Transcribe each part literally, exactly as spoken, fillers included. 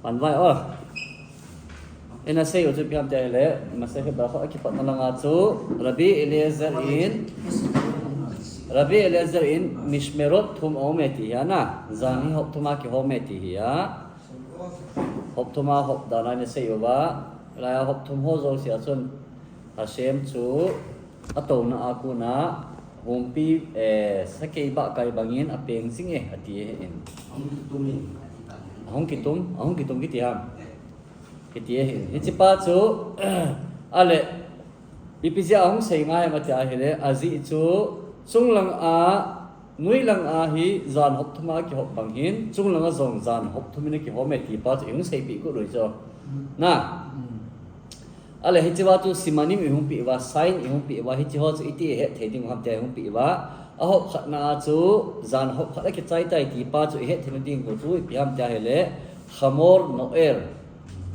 Panvai o. Ina sei u chu ipi ham tia ahile, Masechet Berachot a kipatna langa chu Rabbi Eliezer in, Rabbi Eliezer in Mishmerot thum aum e ti hi a na, jan hi hop thum a kihom e ti hi a. Hop thum a hop dan a ina sei uva, lai a hop thum ho jouse a chun Hashem chu atouna a kona, humpi, eh, sakei bahkai bangin apeng jing e, ati ahin. Ahung kitum in, ati ta. Ahung kitum, ahung kitum kiti ham. Eh. Kiti ahin. Hiche pa chu, ale, ipi jeh a ahung sei ngai ham ati ahile, ajeh chu, chunglang a, noilang a hi jan hop thum a kihop bang hin, chunglang a jong jan hop thum in akihom e ti pa chu ihung seipeh got u chu. Na. Mm. Ale, hiche va chu simanim ihung peh uva, sign ihung peh uva, hiche ho chu iti ihet thei ding u ham tia ihung peh uva. Ahop khatna a chu, jan hop khat akichai tai ti pa chu ihet theina ding u chu ipi ham tia ahile, Chamor No'er,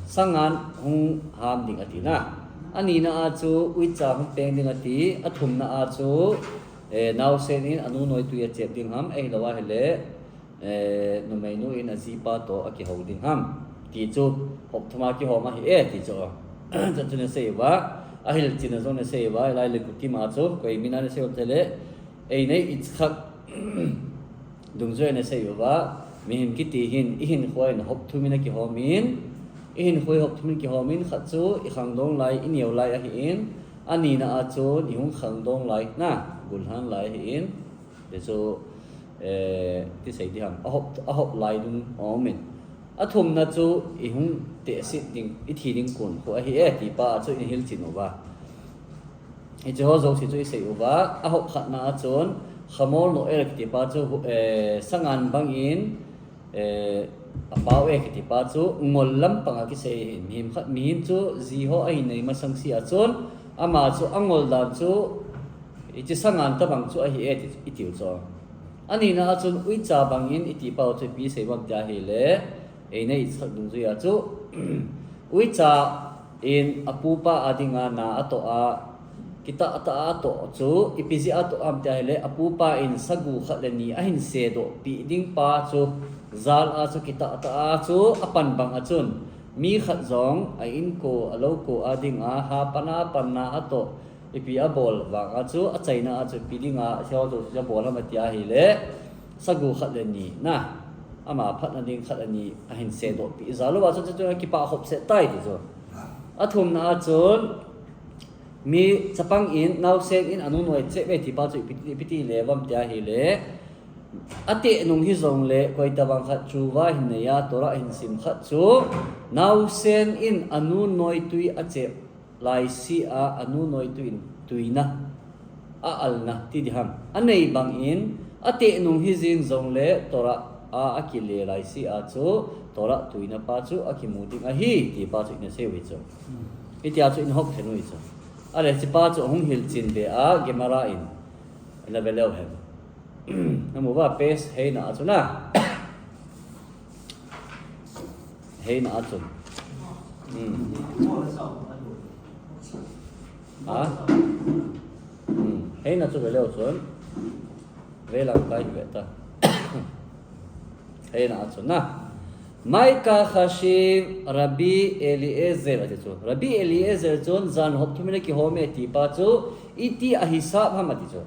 sangan hung ham ding ati na. Anina a chu, uicha hung peng ding ati, athumna a chu, eh, naosen in anu noitui achep ding ham, ahilou ahile, eh, numeinu in ajipa toh akihou ding ham. Ti chu, hop thum a kihom ahi e, ti chu. Chuchu ina sei uva, ahilchetna jong ina sei uva, lai Likutei a chu, koi mina ina sei uva tile, Einei Yitzchak dungjuia ina sei uva, mihem kiti hin, ihinkhoa in hop thum in akihom in, ihinkhoa hop thum in kihom in, khat chu ikhangdong lai, ineo lai ahin, anina a chun ihung khangdong lai, na, gulhan lai ahin, ti chu, eh, ti sei ding ham, ahop, ahop lai dung aum in. Athumna chu ihung tehse ding, ithi ding kon khu ahi e, ti pa a chu ina hilchen uva. Hiche ho jouse chu isei uva, ahop khatna a chun, Chamor No'er kiti pa chu, eh, sangan bangin, eh, apao e kiti pa chu, ngol lampang a kisei ahin, mihem khat, mihem chu, ji ho ahin nei masang sea chun, ama chu, angol dan chu, hiche sangan tabang chu ahi e, ti, itiu chu. Anina a chun, uicha bangin, iti pa u chu, ipi sei uvam tia ahile, Einei Yitzchak dungjuia chu, uicha in apupa a dinga na atoh a, kitah tah a atoh chu, ipi jeh a atoh ham tia ahile, apupa in sagu khat le ni ahin sedoh peh ding pa chu, jal a chu kitah tah a chu, apan bang a chun, mi khat jong a inko, alou ko a dinga, hapan a pan na atoh, ipi abol vang a chu, achaina a chu, ipi dinga, hiche ho chu, abol ham tia ahile, sagu khat le ni, na, ama phatna ding khat le ni, ahin sedoh peh jal uva chu, chu, chu, akipah khop set tai ti chu. Athumna a chun, mi chapang in, naosen in, anu noi chep e ti pa chu, ipi, ipi ti le uvam tia ahile, ateh nung hijongle, koi tabang khat chu, va hin nei a, Torah hin sim khat chu, naosen in, anu noitui achep laise a, anu noitui in tuina, a alna, ti ding ham. Anei bangin, ateh nung hijing jongle, Torah a, akile laise a chu, Torah tuina pa chu, akimu ding ahi, ti pa chu ina sei u hi chu. Hmm. Hitia chu ina hop khen u hi chu. Ale, hiche pa chu ahung hilchen be a, Gemara in, ina ve leu hen. Namu uva, page heina a chu na. Heina a chun. Hmm. Ha? Hmm. Heina chu ve leu chun. Velang kai ve ta. Heina a chun na. Maika Chashiv Rabbi Eliezer, ati chu. Rabbi Eliezer chun jan hop thum in akihom e ti pa chu, iti ahisap ham ati chu.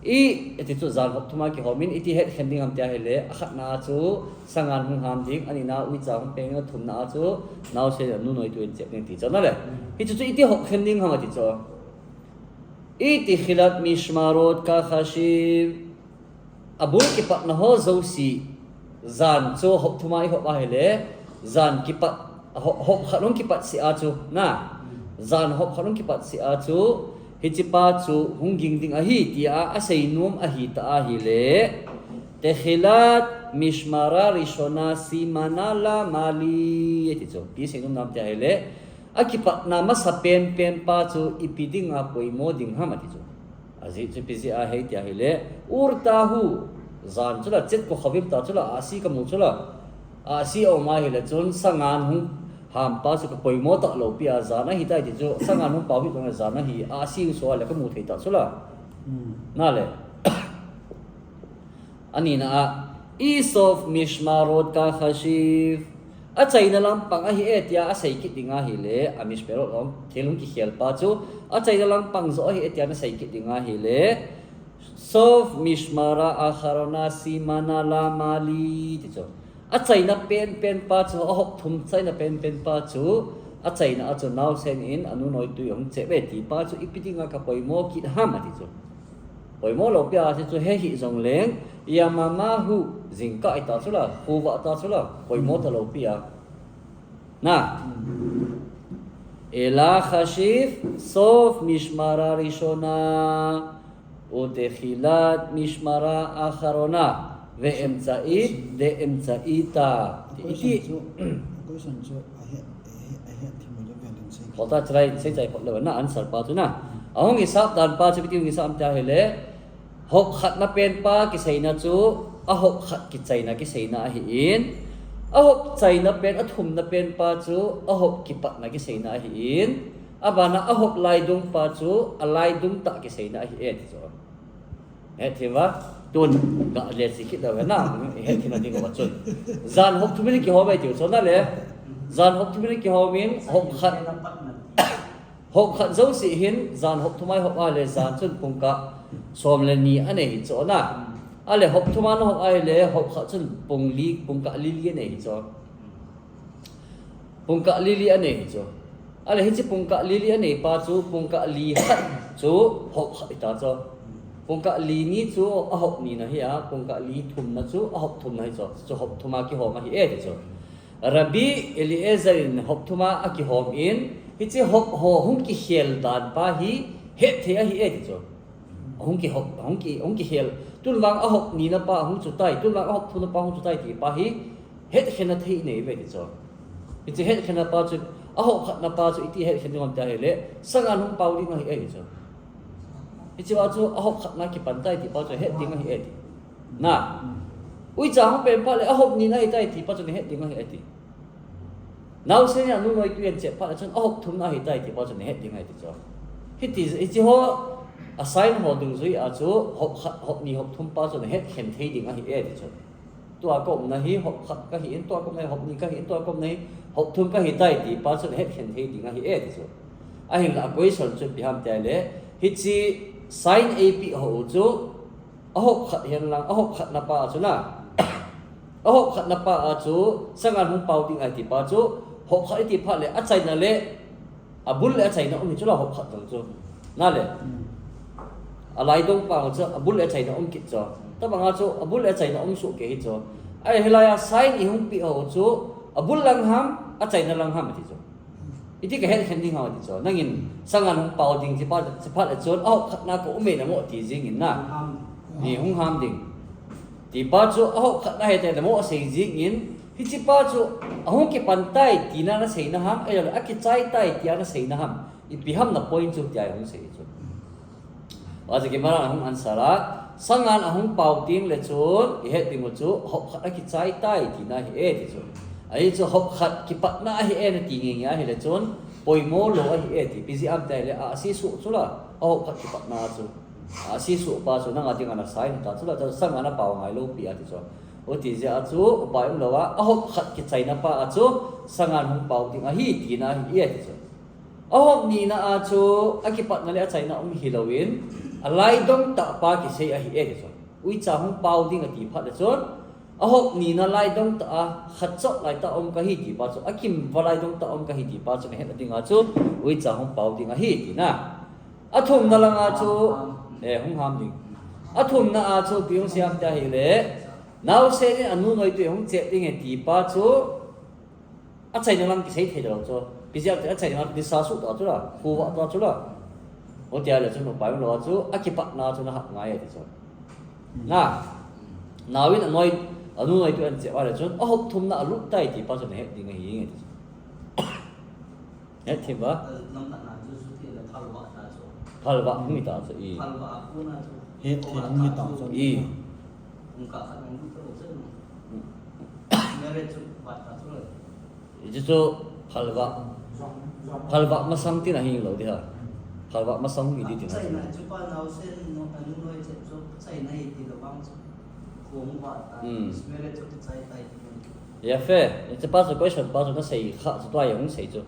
I, iti chu jan hop thum a kihom in, iti het khen ding ham tia ahile, akhatna chu sangan hung ham ding, anina uicha hung peng ding, athumna chu naosen anu noitui in chep ding ti chu na le. Hichu chu iti hop khen ding ham ati chu. Iti khilat mishmarot kachashiv. Abul kipatna ho jouse, jan chu hop thum a ihop ahile, jan kipat, hop, hop khat hung kipat seh a chu, na, jan hop khat hung kipat seh a chu, hiche pa chu hung ging ding ahi, tia asei nom ahi ta ahile, Techilat mishmara rishona simana la mali, ati chu, ipi sei nom nam tia ahile, akipatna masa penpen pa chu ipi dinga poimo ding ham ati chu. Ajeh chu ipi jeh a ham tia ahile, urtahu, jan chu la, chet kochavim ta chu la, ahsi kamu chu la, ahsi aum ahile chun, sangan hung ham pa chu kapoimo talou pi a, jan ahi tai ti chu, sangan hung pao hi tong le jan ahi, ahsi hung so a le kamu thei ta chu la. Hmm. Na le. Anina a, Isov mishmarot kachashiv. Achaina lampang ahi e tia asei kit ding ahile, amishmerot hung, thil hung kikhel pa chu, achaina lampang joh ahi e tia nasei kit ding ahile, Sov mishmara acharona simana lama li, ti chu. Achaina penpen pa chu, ahop thum chaina penpen pa chu, achaina a chu naosen in anu noitui ahung chep e ti pa chu, ipi dinga kapoimo kit ham ati chu. Poimo lou pi a, ti chu he hih jongleng, yamamahu, jingkah ita chu la, khovah ta chu la, poimo talou pi a. Na. Ela chashiv, sov mishmara rishona, utechilat mishmara acharona, ve'emtsait de'emtsaita. Iti. Question chu, question chu, ahet, ahet, ahet thim le ven sei. Hota chrai, sei chai phot le na answer pa chu na. Ahung hisap dan pa chu, ipi ti hung hisap tia hile. Hop khatna pen pa kiseina chu, ahop khat kichaina kiseina ahin, ahop chaina pen, athumna pen pa chu, ahop kipatna kiseina ahin, abana ahop laidung pa chu, alaidung tah kiseina ahi e ti chu. Hetthei va, tun, ga le si kit lou na, hetthei na ding va chun. Jan hop thum in kihom e ti chu na le, jan hop thum in kihom in, hop khat. Hop khat jouse hin, jan hop thum a ihop a le jan chun pungkah som le ni anei hi chu na. A le hop thum a nahop a le hop khat chun pung li, pungkah li li anei hi chu. Pungkah li li anei hi chu. A le hiche pungkah li li anei pa chu, pungkah li khat chu hop khat ita chu. Pungkah li ni chu ahop nina hi a, pungkah li thumna chu ahop thumna hi chu. Chu hop thum a kihom ahi e ti chu. Rabbi Eliezer in hop thum a akihom in, hiche hop ho hung kikhel dan pa hi hetthei ahi e ti chu. Hung kihop, hung ki, hung kikhel. Tun vang ahop nina pa hung chu tai, tun vang ahop thumna pa hung chu tai ti pa hi hetkhenna thei nei ve ti chu. Hiche hetkhenna pa chu, ahop khatna pa chu iti hetkhen ding ham tia hile, sangan hung pao ding ahi e ti chu. Hiche a chu ahop khatna kipan tai ti pa chu het ding ahi e ti. Na. Uicha hung pen phat le ahop nina ahi tai ti pa chu nahet ding ahi e ti. Naosen in anu noitui ahin chep phat le chun ahop thumna ahi tai ti pa chu nahet ding ahi ti chu. Hiti, hiche ho a sign ho dungjui a chu hop khat, hop ni, hop thum pa chu nahet khen thei ding ahi e ti chu. Tua ka umna hi hop khat kahi in, tua ka umna hi hop ni kahi in, tua ka umna hi hop thum kahi tai ti pa chu nahet khen thei ding ahi e ti chu. Ahinla a question chu ipi ham tia le, hiche sign eipeh ho u chu, ahop khat hen lang, ahop khatna pa a chu na. Ahop khatna pa a chu, sangan hung pao ding ahi ti pa chu, hop khat iti phat le, achaina le, abul le achaina um hi chu la hop khat jong chu. Na le. Alaidung pa chu, abul le achaina um kit chu. Tabang a chu, abul le achaina um soh kei hi chu. Ahi hilai a sign ihung peh ho chu, abul lang ham, achaina lang ham ati chu. Iti kahet khen ding ham ati chu. Nangin sangan hung pao ding ti pa, ti phat le chun, ahop khatna ka um e namo ti jing in na. Hung ham. Ni hung ham ding. Ti pa chu ahop khatna ahi tai namo asei jing in, hiche pa chu ahung kipan tai tina nasei na ham, ahilou le akichai tai tia nasei na ham. Ipi ham na point chu tia hung sei chu. Achu Gemara in ahung answer a, sangan ahung pao teng le chun, ihet ding u chu, hop khat akichai tai tina ahi e ti chu. Ahi chu hop khat kipatna ahi e nati nge nge ahile chun, poimo lou ahi e ti, ipi jeh ham tia hile, a, asesoh chu la, ahop khat kipatna chu. A, asesoh pa chu nanga dinga nasign ta chu la, ta chu sangan apao ngai lou pi ati chu. Hiti jeh a chu, upai umlou a, ahop khat kichaina pa a chu, sangan hung pao ding ahi tina ahi e ti chu. Ahop nina a chu akipatna le achaina um hilouvin, alaidong tah pa kisei ahi e ti chu. Uicha hung pao ding ati phat le chun, ahop nina laidong tah a khat chauh lai tah um kahi ti pa chu, akimva laidong tah um kahi ti pa chu nahet na dinga chu, uicha hung pao ding ahi tina. Athumna langa chu, eh, hung ham ding. Athumna a chu ipi hung sei ham tia hile, naosen in anu noitui hung chep ding e ti pa chu, achaina lang kisei thei lou chu. Ipi jeh ham tia achaina lang nisa suh ta chu la, khovah ta chu la. Hiti a le chun upai umlou a chu, akipatna chu nahap ngai e ti chu. Na, naosen in anoi, anu noitui ahin chep a le chun, ahop thumna alut tai ti pa chu nahet ding ahi nge ti chu. Hetthei va? Phalvah hung hi ta chu i. Hetthei hung hi ta chu i. Hichu chu phalvah. Phalvah masang tina hi lou di ha. Phalvah masang hung hi di tina. Hmm. Yafe, hiche pa chu question pa chu nasei kha chu tua hi hung sei chu.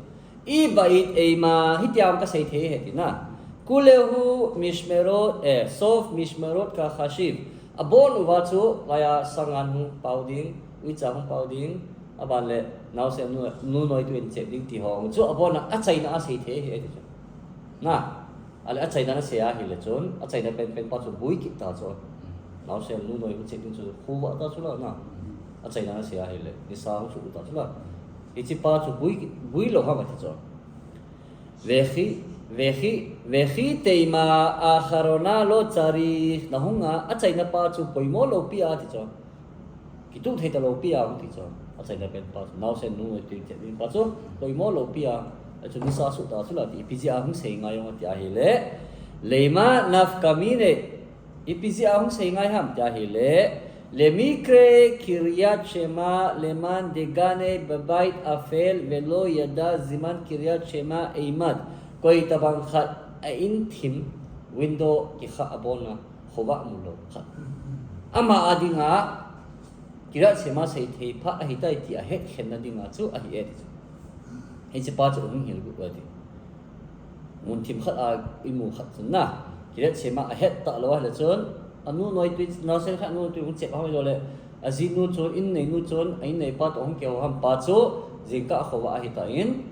Ibait eima, hitia hung kasei thei ahi tina. Kulehu mishmerot, eh, sof mishmerot kachashiv. Abon uva chu, laiya sangan hung pao ding, uicha hung pao ding, aban le naosen nu, nu noitui in chep ding ti ho chu, abon a, achaina a sei thei ahi ti chu. Na, ale achaina nasei ahile chun, achaina penpen pa chu bui kit ta chu. Naosen nu noi hung chep ding chu, khovah ta chu la na. Achaina nasei ahile, nisa hung suh ta chu la. Hiche pa chu bui, bui lou ham ati chu. Vehi, vehi, vehi teima acharona lo charih, nahung a, achaina pa chu poimo lou pi a ti chu. Kituh thei talou pi a hung ti chu. Achaina pen pa chu. Naosen nu noi tui chep ding pa chu. Poimo lou pi a. Achu nisa suh ta chu la ti. Ipi jeh a hung sei ngai ham ti ahile. Lema nafka mine. Ipi jeh a hung sei ngai ham ti ahile. Lemikre Kiryat Shema leman degane bebait afel velo yada ziman Kiryat Shema eimad. Koi tabang khat a in thim window kikha abon a. Khovah mu lou khat. Ama a dinga, Kiryat Shema sei thei pha ahitai ti ahet khenna dinga chu ahi e ti chu. Hiche pa chu hung hil gu e ti. Mun thim khat a imu khat chun na. Kiryat Shema ahet talou ahile chun. Anu noitui, naosen khat anu noitui hung chep a hoi lou le. Ajinu chun, inneinu chun, a inneipa toh hung kihou ham pa chu. Jingkah khovah ahitan.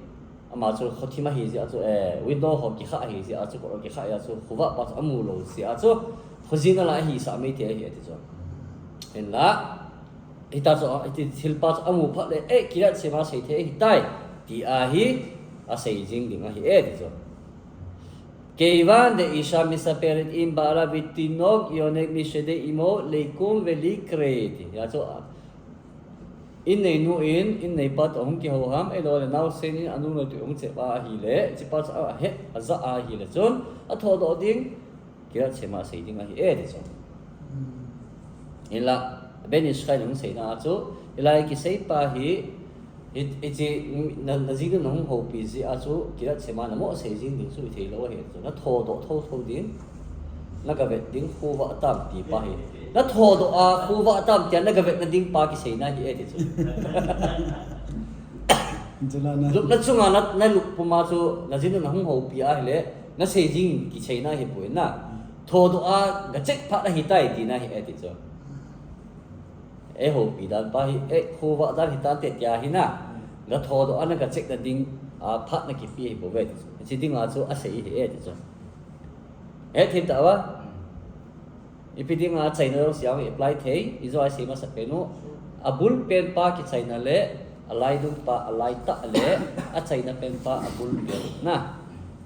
Ama chu khothim ahi jeh a chu, eh, window ho kikha ahi jeh a chu, kho kikha ahi jeh a chu, khovah pa chu amu lou jeh a chu, khojin a la ahi sah mai thei ahi ati chu. Hinla, hita chu, hiti thil pa chu amu phat le, eh, Kiryat Shema sei thei ahitai, ti ahi, asei jing ding ahi e ti chu. Keivan de isha misaperet im ba'ala vitinok yonek mishede imo leikum velikre ti. Ya chu, Inneinu in, inneipa toh hung kihou ham, ahilou le naosen in anu noitui hung chep a ahile, hiche pa chu ahet, aja ahile chun, athodoh ding, Kiryat Shema sei ding ahi e ti chu. Hinla, Ben Ish Chai in hung seina a chu, hilai kisei pa hi, hi, hiche, na, najinu nahung houpi jeh a chu, Kiryat Shema namo sei jing ding chu ithei lou ahi. Chu, nathodoh thotho ding, nagavet ding khovah tam ti pa hi. Nathodoh a khovah tam tia nagavetna ding pa kiseina hi e ti chu. Lupna chunga na, nalup puma chu najinu nahung houpi ahile, nasei jing kiseina hi poi na. Thodoh a gacheck phat ahitai tina hi e ti chu. Eihoupi dan pa hi, eh, khovah dan hitante tia hi na. Gathodoh a nagacheck na ding, a, phat nakipe hi bou ve ti chu. Hiche dinga chu asei hi e ti chu. Hethem tauva. Ipi dinga achaina jong siang apply thei, ijo a sei masa pen u. Abul pen pa kichaina le, alaidung pa, alaitah le, achaina pen pa, abul pen. Na.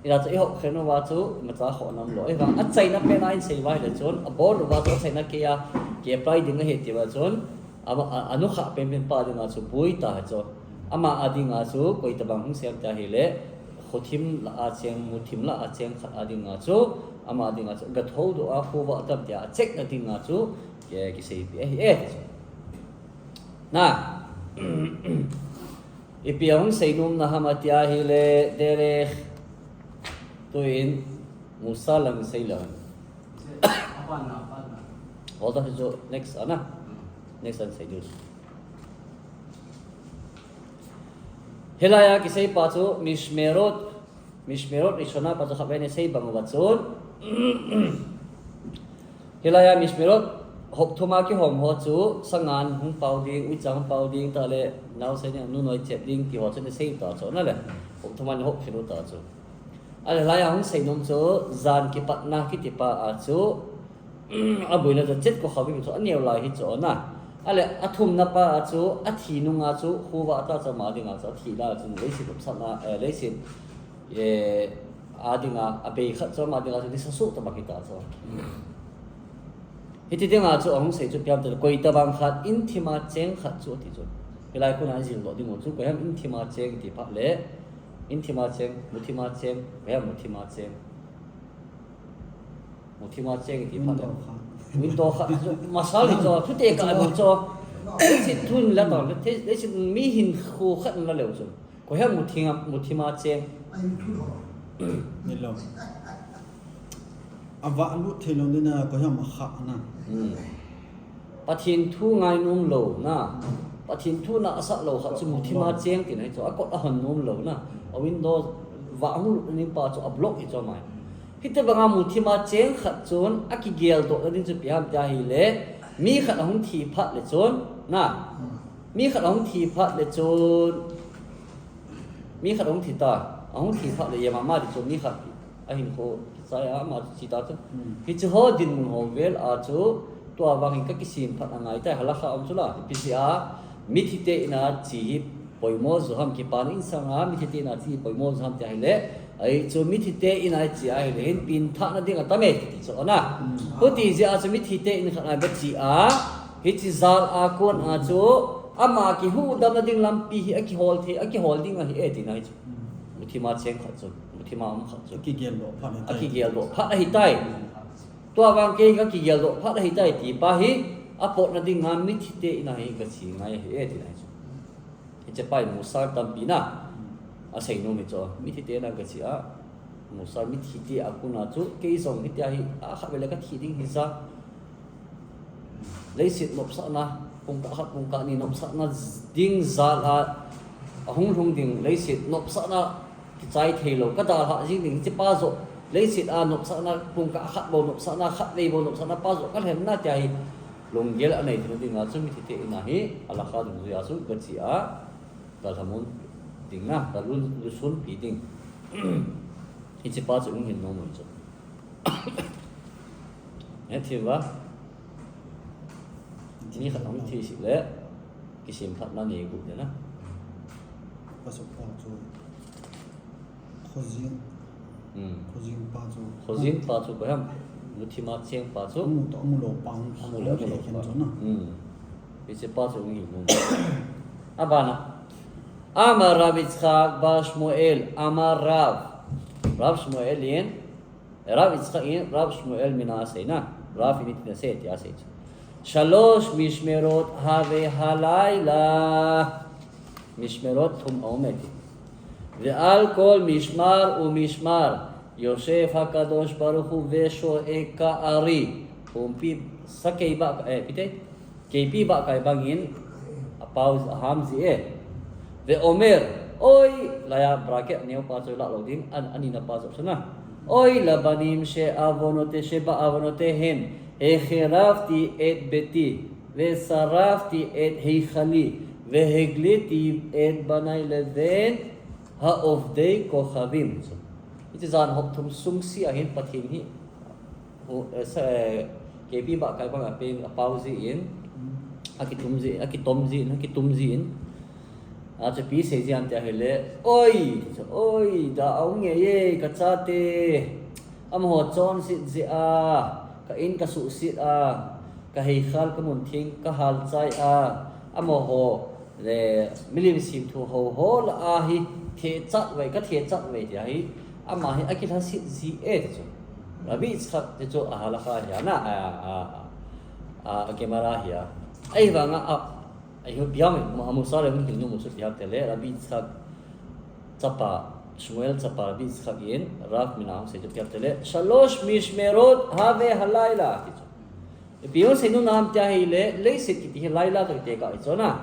Ila chu ihop khen uva chu, imacha khoh nam lou. Ahivang, achaina pen a insei uva ahile chun, abon uva chu achaina kei a, ki apply ding ahi ti uva chun, ama, a, anukhah penpen pa dinga chu bui ta chu. Ama a dinga chu, koi tabang hung sem ta hile, khothim lah a cheng, muthim lah a cheng khat a dinga chu, ama a dinga chu, gathodoh a khovah tam tia, acheck na dinga chu, ki, kiseipi ahi e ti chu. Na. Ipi ahung seinom na ham ati ahile, derek. Tuin, musa lang sei lang. Hold on, chu next ana. Next an sei diu. Hilai a kisei pa chu, mishmerot. Mishmerot rishona pa chu khatvei nei sei bang uva chun. Hilai a mishmerot hop thum a kihom ho chu sangan hung pao ding, uicha hung pao ding, tah le naosen in anu noi chep ding ti ho chu nei sei ta chu na le. Hop thum a nei hop khen u ta chu. Ale hilai a hung seinom chu jan kipatna kiti pa a chu abuina chu chet ko khovah chu aneo lai hi chu na. Ale athumna pa a chu athi nunga chu khovah ta chu ama dinga chu athi lai chu leiset upsat na, eh, leiset Eh, a dinga, abei khat chu ama dinga chu nisa suh tabang hita chu. Hiti dinga chu ahung sei chu ipi ham tile, koi tabang khat in thima cheng khat chu ati chu. Hilai kona jil doh ding u chu, koi ham in thima cheng ti phat le, in thima cheng, muthima cheng, koi ham muthima cheng. Muthima cheng ti phat le. Window khat. Window khat chu, masal hi chu, thute ka anu chu. Leiset thun la tang, leiset mi hinkho khat la leu chu. Koi ham muthima, muthima cheng. Nilo. Avah lut thei lou ding na, koi ham akha na. Hmm. Pathen thu ngainom lou na. Pathen thu na asah lou khat chu muthima cheng tina hi chu, akot ahon nom louna. A window vah hung lut ning pa chu ablock hi chu mai. Hiti banga muthima cheng khat chun akigeldoh na ding chu ipi ham tia ahile, mi khat ahung thi phat le chun, na. Mi khat ahung thi phat le chun, mi khat ahung thi ta, ahung thi phat le yama ma ding chu mi khat ahin kho chai a ama chu chi ta chu. Hiche ho dinmun ho vel a chu, tua vangin ka kisem phat angai tai, halakha um chu la, ipi jeh a, mithi te in a che hi poimo jo ham, kipana insang a mithi te in a che hi poimo jo ham tia ahile, ahi chu mithi te in a che ahile hin pengthah na ding atam e ti chu ana. Huti jeh a chu mithi te in khat a ga che a, hiche jal a kon a chu ama kihuhdam na ding lampi hi akihol thei, akihol ding ahi e tina hi chu. Muthima cheng khat chu, muthima um khat chu. Akigeldoh phat ahi tai. Tua vang kei ka kigeldoh phat ahi tai ti pa hi, apot na ding a mithi te in a hi ka che ngai ahi e tina hi chu. Hiche pa hi Musar tampi na asei nom hi chu. Mithi te in a ka che a, Musar mithi te a kon a chu, kei jong hitia hi, akhat vele ka thi ding hi ja. Leiset nopsahna, pungkah khat, pungkah ni nopsahna ding jal a, ahung lhung ding leiset nopsahna kichai thei lou, ka dalhah jing ding, hiche pa joh, leiset a nopsahna, pungkah khat bou nopsahna, khatvei bou nopsahna pa joh ka lhen na tia hi, lunggel anei theina ding a chu mithi te in a hi, halakha dungjui a chu ka che a, ka lhamon ding na, ka lun, lusun pi ding. Hiche pa chu hung hin nom u chu. He thi va. Mi khat hung thi sih le, kisem phat na nei gu de na. Pasuk pa chu khojin, Hmm. Khojin pa chu. Khojin pa chu koi ham? Muthima cheng pa chu. Amu toh amu lou pa hung, amu le, hung amu lou khen pa chu na. Hmm. Hiche pa chu hung hi nom. Abana. Amar Rav Yitzchak bar Shmuel, Amar Rav. Rav Shmuel in, Rav Yitzchak in, Rav Shmuel min a asei na. Rav in itin asei tia asei. Shalosh mishmerot have halayla. Mishmerot thum aum e ti. Ve'al kol mishmar u'mishmar yoshev hakadosh baruch hu ve'sho'e ka'ari. Pumpi sakei ba, eh, ipi ti? Keipi bahkai bangin apao, aham ji e. Ve'omer, oi, laiya bracket neo pa chu la lou ding, an, ani na pa chu na. Oi labanim she'avonote, she'ba'avonotehem, hexerevti et beti, ve'sarevti et heichali, ve'hegliti et banai leben ha'ovdei kochavim. Hiche jan hop thum sung si ahin Pathen hi Hu, eh, sa, eh, keipi bahkai bang a pen apao ji in, akitum ji, akitom ji in, akitum ji in. Achu ipi sei ji ham tia ahile, oi, oi, da aum nge ye, ka chate. Amaho chonset ji a, ka in ka suhset a, ka heichal ka mun theng ka halchai a, amaho le, milim semthu ho ho lah a hi thechat vei, ka thechat vei tia hi, ama hi akilhaset ji e ti chu. Rabbi Yitzchak ti chu a halakha hi a na, a, a, a, a Gemara hi a. Ahivanga a, a hi biang, a Musar le hung hin nung musu tia tele, Rabbi Yitzchak chapa, Shmuel chapa Rabbi Yitzchak in, Rav min a hung sei chu tia tele, Shalosh mishmerot have halayla ti chu. Ipi hung sei nom nam tia ahile, leiset kiti hi laila toh kitekah ahi chu na.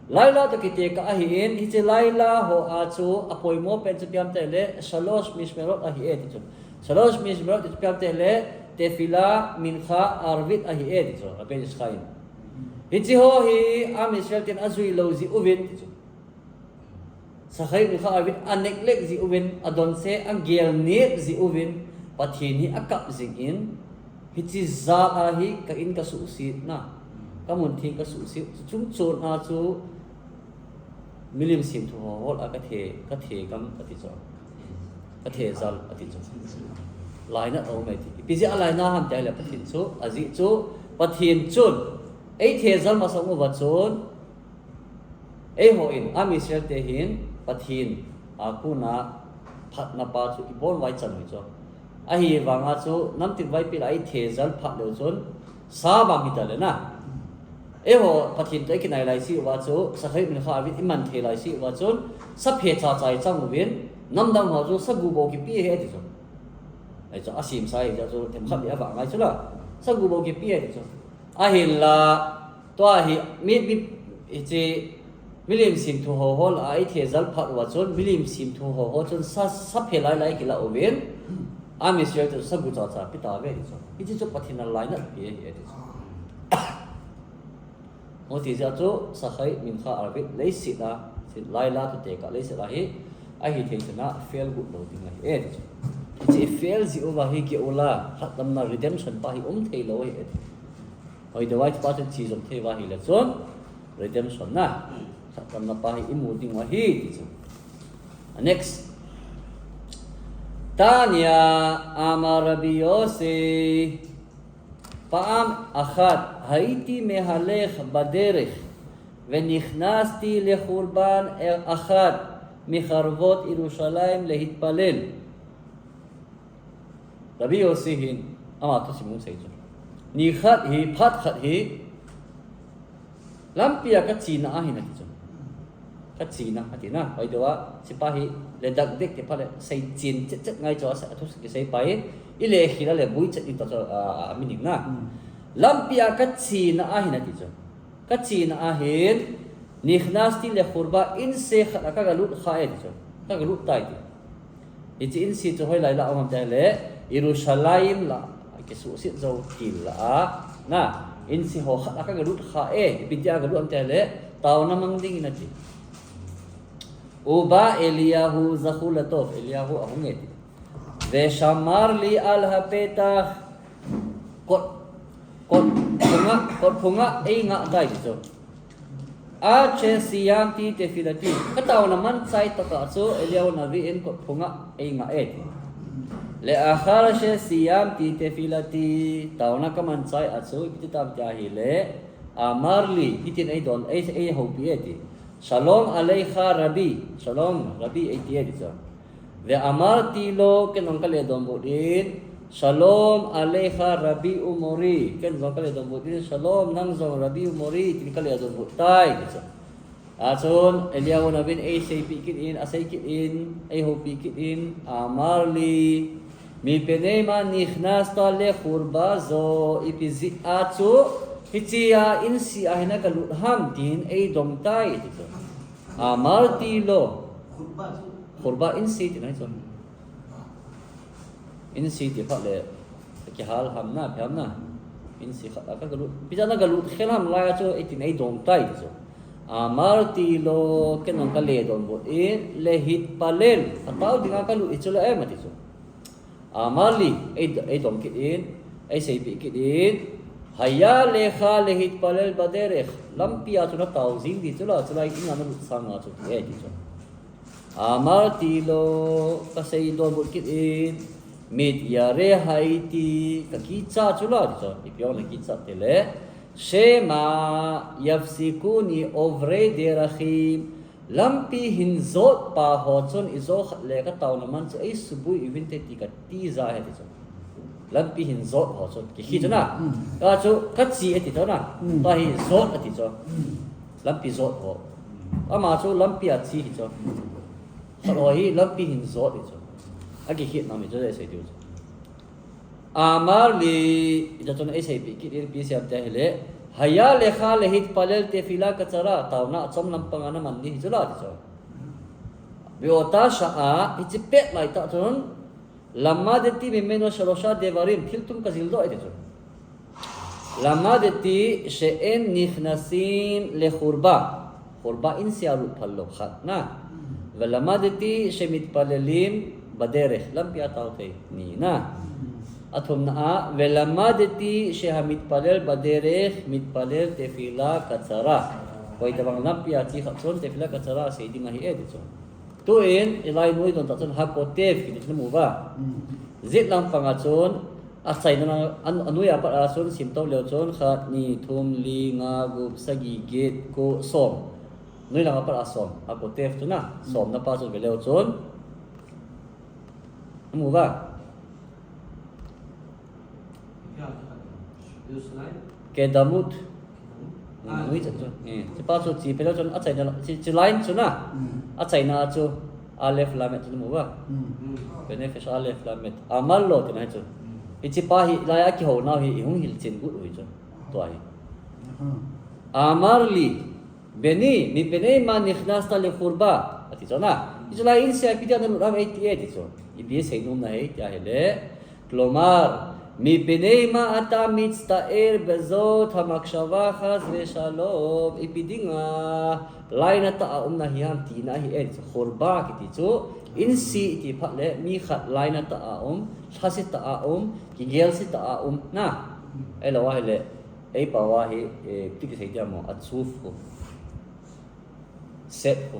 Laila toh kitekah ahin, hiche laila ho a chu apoimo pen chu ipi ham tia ahile, shalosh mishmerot ahi e ti chu. Shalosh mishmerot ti chu ipi ham tia ahile, tefila, mincha, arvit ahi e ti chu. Apen iskhain. Hiche ho hi, Am Israel ten ajui lou ji uvin ti chu. Shacharit mincha arvit a neglect ji uvin, adonse agel nep ji uvin, Pathen hi akap jing in, hiche jal a hi ka in ka suhset na, ka mun theng ka suhset, chungchon a chu milim semthu ho ho lah a ka the, ka thegam ati chu. Ka thejal ati chu. Lainat aum e ti. Ipi jeh a lainat ham tia ahile Pathen chu, ajeh chu, Pathen chun, ei thejal masang uva chun, Eiho in, Am Israel te hin, Pathen a kona phatna pa chu ibon vai chan u hi chu. Ahivanga chu, namtin vaipi lah a i thejal phat leu chun, sa bang hita le na. Eiho Pathen toh i kinai lai si uva chu, shacharit mincha arvit i man thei lai si uva chun, sa phe cha cha i chang uvin, namdang ho chu, sa gu bou kipe e ti chu. Ahi chu, asemsa hi chu, themkhat le avah ngai chu la. Sa gu bou kipe e ti chu. Ahinla, tua hi, mi, mi, Hiche milim simthu ho ho lah a i thejal phat uva chun, milim simthu ho ho chun sa, sa phe lai lai kila uvin, a Israel te sa gu cha cha pe tauve ti chu. Hiche chu Pathen in alainat pi ahi e ti chu. Hiti jeh a chu Shachar, Mincha, Arvit leiset a, laila thuteka leiset a hi, ahi thei chun a fail got lou ding ahi e ti chu. Hiche fail jeh uva hi Geula, lhatdamna redemption pa hi um thei lou ahi e ti. Hoitah a hiche pa chun che jom thei uva ahile chun redemption na, lhatdamna pa hi i mu ding u ahi ti chu. Next. Tanya, Amar Rabbi Yossi, פעם אחת הייתי מהלך בדרך ונכנסתי לחורבה אחת מחורבות ירושלים להתפלל. Rabbi Yossi hin ama thusim hung sei chu. Ni khat hi, phat khat hi, lampi a ka chena ahin ati chu. Ka chena ati na, hoitah a, hiche pa hi, le dak dek ti phat le, sei chen chet chet ngai chu, a thu kisei pa hi, i le khel a le bui chet in ta chu, a, a, a meaning na. Hmm. Lampi a ka chena ahin ati chu. Ka chena ahin, נכנסתי לחורבה, inse khat a ka ga lut kha e ti chu. Ka ga lut tai ti. Hiche inse chu hoilai lah a um ham ti le, Yerushalayim lah a, kisuhset jou til lah a, na, inse ho khat a ka ga lut kha e, ipi ti a ga lut ham ti le, taona mang ding in ati. ובא אליהו, זכור לטוב, אליהו ahung e ti. ושמר לי על הפתח, kot, kot phunga, kot phunga ei ngah tai ti chu. עד שסיימתי תפילתי. Ka taona man chai tokah chu Eliyahu Navi in kot phunga ei ngah e ti. לאחר שסיימתי תפילתי. Taona ka man chai a chu, ipi ti tam ti ahile, אמר לי, hitin ei don, ei, ei houpi e ti. שלום עליך רבי. שלום, רבי ei ti e ti chu. ואמרתי לו, ken jong ka le donbut in, שלום עליך רבי ומורי. Ken jong ka le donbut in, שלום, nang jong רבי ומורי, tin ka le donbut tai, ti chu. A chun, Eliyahu Navi in ei seipeh kit in, a sei kit in, ei houpi kit in, אמר לי, מפני מה נכנסת לחורבה זו, ipi jeh a chu, hiche a inse a hin na ka lut ham, tin ei dong tai, ti chu. אמרתי לו. Khurba inse ti na chu. Inse ti phat le, kihal ham na, phe ham na. Inse khat a ka ga lut. Ipi jeh a na ga lut khel ham lai a chu, ei tin ei dong tai ti chu. אמרתי לו, ken jong ka le donbut in, להתפלל. A tao ding a ka lut hi chu la em ati chu. אמר לי, ei, ei dong kit in, ei seipeh kit in, היה לך להתפלל בדרך, lampi a chu na tao jing ding chu la, chulai in a na lut sang a chu ti e ti chu. אמרתי לו, ka sei donbut kit in, מתיירא הייתי, ka kicha chu la ti chu, ipi jong na kicha ti le, שמא יפסיקוני עוברי דרכים, lampi hin jot pa ho chun ijou khat le ka taona man chu ei suboi uvinte ti ka tija ahi ti chu. Lampi hin jot ho chun, kikhi chu na. Mm. Ka chu, ka che ati chu na. Mm. Tua hi jot ati chu. Mm. Lampi jot ho. Ama chu lampi a che hi chu. Khat ho hi lampi hin jot hi chu. A kikhi na mi chu sei diu chu. אמר לי, ita chun ei seipeh kit in ipi asei ham ti ahile, היה לך להתפלל תפילה קצרה, taona achom lampang a na man ding hi chu la ti chu. באותה שעה, hiche pet lai tah chun, למדתי ממנו שלושה דברים, thil thum ka jildoh e ti chu. למדתי שאין נכנסים לחורבה. Khurba inse a lut phal lou khat na. ולמדתי שמתפללים בדרך. Lampi a tao thei ni na. Athumna a, ולמדתי שהמתפלל בדרך מתפלל תפילה קצרה. Koi tabang lampi a che khat chun תפילה קצרה sei ding ahi e ti chu. Tuin, hilai noi don tah chun hakotef kiti chu na mu uva. Mm. Jet lampang a chun, achaina, a, anoi a pat a chun, simtou leu chun, khat, ni, thum, li, nga, gup, sagi, get, ko, som. Noi lang a pat a som, hakotef chu na, somna pa chun ve leu chun. Na mu uva. Kedamut. Kedamut. Nui chan chu. Eh, hiche pa chu che phe leu chun achaina, hiche, hiche line chu na. Mm. Achaina chu Aleph Lamed chu na mu uva. Mm. Benefesh Aleph Lamed. אמר לו tina hi chu. Mm. Hiche pa hi lai a kihou nau hi i hung hilchen got u hi chu. Tua hi. אמר לי. Beni, mipnei ma nikhnasta lehurba. Ati chu na. Hichu lai in se ipi dia nalut ham ati e ti chu. Ipi seinom na ham tia ahile. Klomar, mipnei ma ata mitzta'er bezot hamachshava chas veshalom. Ipi dinga lainat a um na hi ham tina ahi e ti chu. Hurba kiti chu. In se iti phat le mi khat lainat a um, lhaset a um, kigelse a um na. Ahilou ahile. Ei pao a hi, eh, ipi kisei dia mo, achuv khu. Sad khu.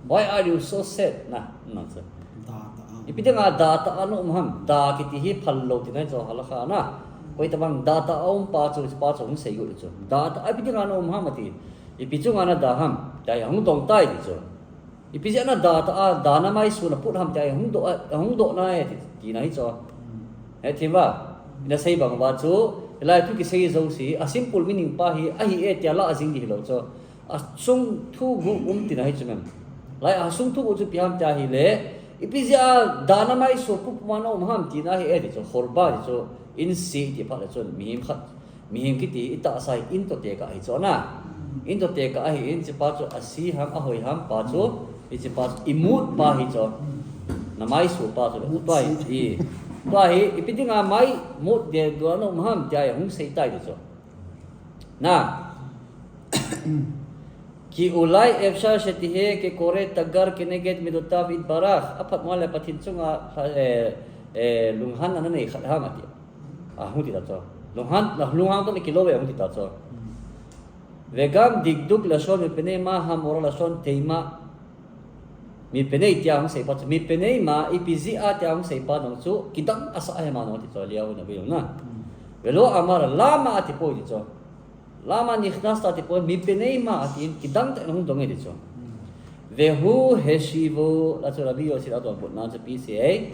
Why are you so sad? Na, na chu. Da ta a. Ipi dinga da ta a na um ham. Da kiti hi phallou tina chu halakha na. Koi tabang da ta a um pa chu, pa chu hung sei u chu. Da ta a ipi dinga na um ham ati. Ipi chunga na da ham. Tia hung dong tai ti chu. Ipi jeh a na da ta a, da na maisu na put ham tia hung doh, hung doh na e ti, tina hi chu. He thim va. Ina sei bang uva chu, hilai thu kisei jouse, a simple meaning pa hi, ahi e tia la a jing di hilou chu. A sung thu gu um tina hi chu mem. Lai a sung thu gu chu ipi ham tia ahile, ipi jeh a da na maisu put puma na um ham tina ahi e ti chu, hurba ti chu, in se iti phat le chun, mihem khat. Mihem kiti i tahsa hi in toh tekah ahi chu na. In toh tekah ahi in hiche pa chu a se ham a hoi ham pa chu. Hiche pa chu i mut pa hi chu. Na maisu pa chu le. Tua hi, i, tua hi, ipi dinga mai mut de dua na um ham tia hung sei tai chu. Na. Ki ulai efshar shetihe kekore tagar keneged midotav yitbarach. Aphat mo le Pathen chunga, eh, eh, lunghan ana nei khat ham ati. A, hung ti ta chu. Lunghan, lunghan toh le kilou ve hung ti ta chu. Vegam dikduk lashon mipnei ma hamora lashon teima. Mipnei tia hung sei pa chu. Mipnei ma ipi jeh a tia hung sei pa nung chu. Kidang asa ahi ma nung ti chu. Eliyahu nabi nung na. Velo amar lama ati poi ti chu. Lama nikhnasta ati poi. Mipnei ma ati in kidang tah in hung dong e ti chu. Vehu heshivu. La chu Rabbi Yossi la donbutna chu ipi sei.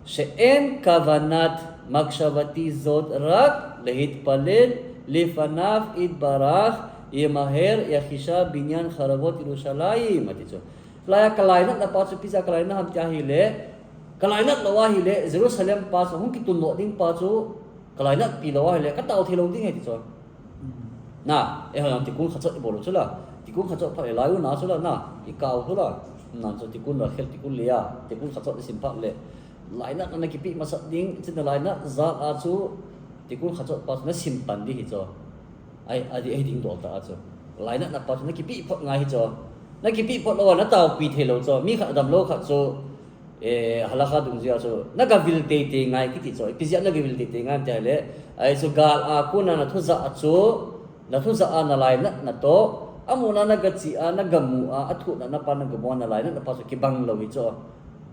She'en kavanat machshavati zot rak lehitpalel lefanav yitbarach yemaher yachishav binyan charavot Yerushalayim ati chu. Lai a kalainatna pa chu ipi jeh a kalainat ham tia ahile, kalainat lou ahile, Jerusalem pa chu hung kitun doh ding pa chu, kalainatpi lou ahile, katao thei lou ding ahi ti chu. Na, eiho tikun khat chot ibol u chu la. Tikun khat chot phat le lai u na chu la na. Ikao chu la. Na chu tikun la khel tikun le a. Tikun khat chot isim phat le. Lainat na kipe masat ding, chun na lainat jal a chu. Tikun khat chot pa chu na sim pan ding ahi chu. Ai, adi, ahi ding dol ta a chu. Lainatna pa chu na kipe phot ngai ahi chu. Na kipe phot lou a na taopi thei lou chu. Mi khat adam lou khat chu. Eh, halakha dungjuia chu, na gavil teitei ngai kiti chu, ipi jeh a na gavil teitei ngai ti ahile, ahi chu gal a kona na thu jah a chu, na thu jah a na lainatna toh, amun a na gache a, na gamu a, athuhnatna pa na gamu a, na lainatna pa chu kibang lou ahi chu.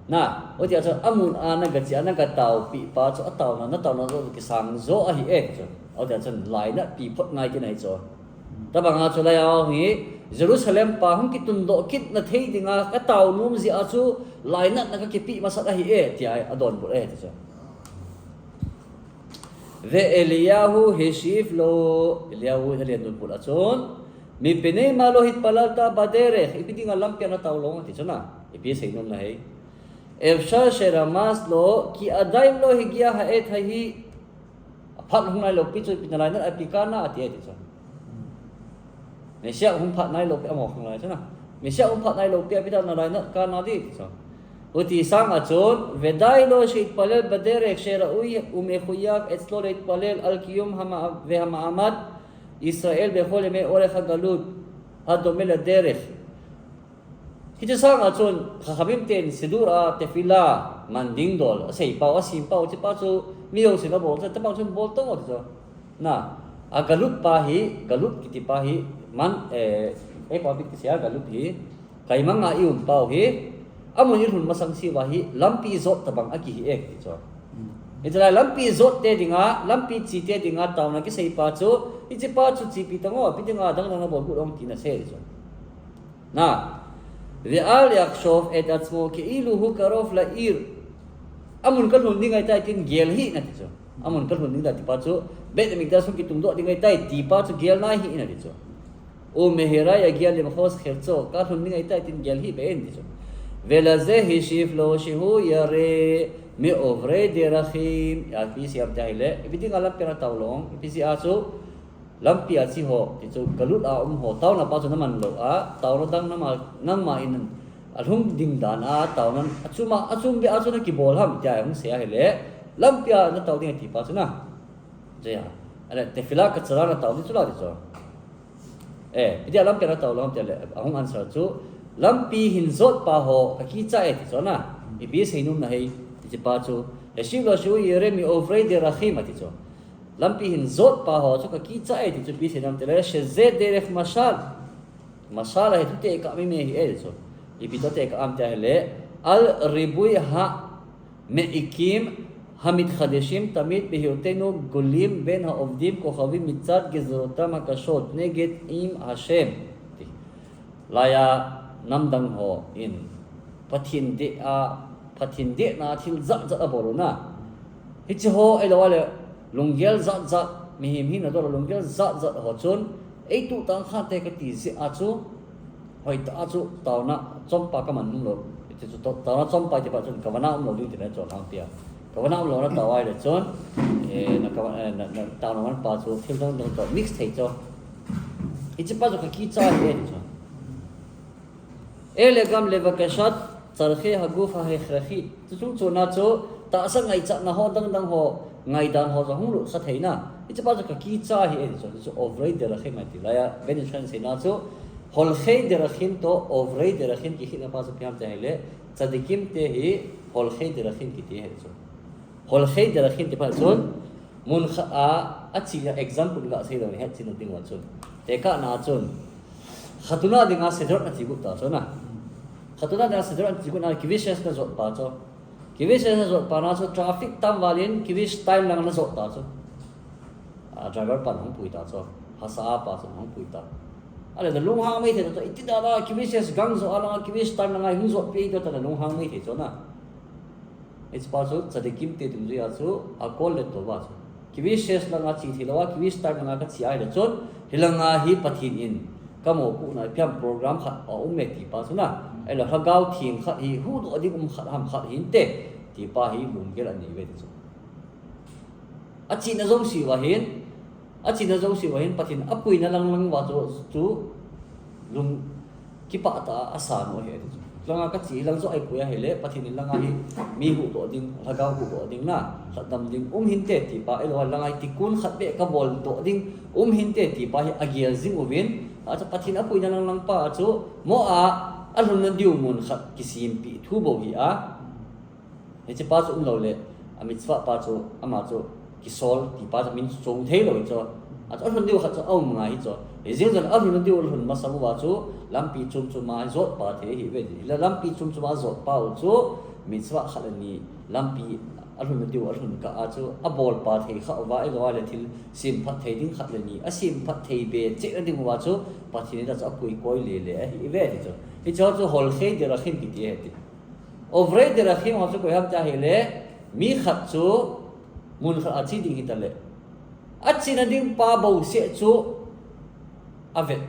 Na, hiti a chu, amun a na gache a, na gataopi pa chu, ataona, na taona joh kisang jo ahi e chu. Hiti a chun, lainatpi phot ngai tina ahi chu. Tabang a chu lai a hi Jerusalem pa hung kitun doh kit na thei dinga ka tao nom jeh a chu lainatna ka kipe masat ahi e, tia adonbut e, ti chu. Ve Eliyahu heshiv lo, Eliyahu in adonbut a chun, mipnei ma lo hitpalalta baderech, ipi dinga lampi a na tao lou ham ti chu na, ipi seinom na hi. Efshar sheramaz lo, ki adain lo higia ha'et hahi, Aphat hung nailou pi chu ipi na lainat a ipi kana ati e ti chu. Messiah hung phat nailou pi amaho hung lai chu na. Messiah hung phat nailou pi ipi dia na lainat kana ding ti chu. Hiti sang a chun, ודאי לו שיתפלל בדרך שראוי ומחויב אצלו להתפלל על קיום המע-, והמעמד ישראל בכל ימי אורך הגלות הדומה לדרך. Hiche sang a chun, Chachamim ten Siddur a tefillah man ding dol, asei pau, asim pau, hiche pa chu, mi jousen abol, hiche pa chun bol tou ti chu. Na, a galut pa hi, galut kiti pa hi, man, eh, eh, pa bit kisei a galut hi, kaimang a i um pau hi, amun i lhun masang seh uva hi, lampi jot tabang akihi e ti chu. Hiche lai lampi jot te dinga, lampi che te dinga, taona kisei pa chu, hiche pa chu chepi tang o, ipi dinga dang dang abol got ong tina sei chu. Na, ועל יחשוב את עצמו כאילו הוא קרוב לעיר. Amun kalhun ding ahitai tin gel hih in ati chu. Amun kalhun ding ahitai ti pa chu. Beit Hamikdash hung kitung doh ding ahitai ti pa chu gel nai hih in ati chu. ומהרה יגיע למחוז חפצו. Kalhun ding ahitai tin gel hih beh in ati chu. ולזה השיב לו שהוא ירא מעוברי דרכים. Ipi seiya ham ti ahile. Ipi dinga lampi a na tao lou ham. Ipi jeh a chu. Lampi a che ho, ti chu galut a um ho, taona pa chu naman lou a, taona dang nangma, nangma in alhung ding dan a, taona, achuma, achum beh a chu nakibol ham, tia hung sei ahile, lampi a natao ding ati pa chu na. Jia. Ale, tefillah ketzera natao ding chu la ti chu. Eh, itia lampi a natao lou ham tia le, ahung answer chu, lampi hin jot pa ho, kakicha e ti chu na. Ipi seinom nahi, ti pa chu. Heshiv lo shu yere mi ovrei derachim ati chu. Lampi hin jot pa ho chu kakicha e ti chu ipi seinom tile, sheze derech mashal. Mashal ahi chu tekah meme hi e ti chu. Ipi toh tekah ham tia hile, al ribui ha me'ikim hamitchadeshim tamid behiotenu gulim ben ha'ovdim kochavim mitzad gezerottam hakashot neged im Hashem. Ti. Laiya namdang ho in Pathen deh a, Pathen dehna thil jat jat abol u na. Hiche ho ahilou le lunggel jat jat, mihem hina dol lunggel jat jat ho chun, eituh tang khat te kati jeh a chu, hoitah a chu taona chompa kaman nom lou. Hiche chu taona chompa ti pa chun kavana umlou ding tina chu lang tia. Kavana umlou na tao ahile chun, eh, na kava-, eh, na, na taona man pa chu thil dang dang toh mix thei chu. Hiche pa chu kakicha ahi e ti chu. Ele gam levakeshat tsarche haguf hahechrechi. Chuchung chuna chu tahsa ngaichatna ho dang dang ho, ngaidan ho jong hung lut kha thei na. Hiche pa chu kakicha ahi e ti chu. Chu ovrei derachim ati laiya, Ben Ish Chai in seina chu holchei derachim toh ovrei derachim kikhetna pa chu ipi ham tia hile, tzadikim te hi holchei derachim kiti ahi ti chu. Holchei derachim ti pa chun, mun khat a, achena example gasei lou ni, hetchenna ding uva chun. Tekahna chun, khatuna dinga sederot nache got ta chu na. Khatuna dinga sederot nache got na, kvish six najot pa chu. Kvish six najot pa na chu traffic tam val in kvish time lang najot ta chu. A, driver pan hung pui ta chu. Hasa a pa chu hung pui ta. Ale nalunghang maithei ta chu, iti dan a kvish six gang jot a langa kvish time langa hung jot pi ta chu nalunghang maithei chu na. Hiche pa chu tzadikim te dungjuia chu akol le tova chu. Kvish six langa che thei lou a, kvish time langa kache ahile chun, hilanga hi Pathen in kamopohna ipi ham program khat aum e ti pa chu na. Ahilou lhagao theng khat hi huhdoh ding um khat ham khat hinte, ti pa hi lunggel anei uve ti chu. Achena jouse uva hin, achena jouse uva hin Pathen apuina lang lang uva chu, chu lung kipah tah a asan u ahi e ti chu. Langa kache lang chu ahipoi ahile, Pathen in langa hi mi huhdoh ding, lhagao huhdoh ding na, lhatdam ding um hinte ti pa, ahilou langa hi tikkun khat beh kabol doh ding um hinte ti pa hi agel jing uvin, achu Pathen apuina lang lang pa chu mo a, alhunna diu mun khat kisempeh thu bou hi a. Hiche pa chu umlou le, a mitzvah pa chu, ama chu kisol ti pa chu min chu chong thei lou chu. Achu alhun diu khat chu aum ngai hi chu. Hijeng chun alhunna diu alhun masang uva chu lampi chom chom a jot pa thei ahi uve. Hila lampi chom chom a jot pa u chu mitzvah khat le ni, lampi alhunna diu alhun kah a chu abol pa thei kha uva, ahilou le thil semphat thei ding khat le ni asemphat thei be cheh na ding uva chu Pathen in achu apui koi le le ahi uve ti chu. Hiche chu holchei derachim kiti ahi ti. Ovrei derachim ho chu koi ham tia hile, mi khat chu mun khat a che ding hita le, achena ding pa bou seh chu avet.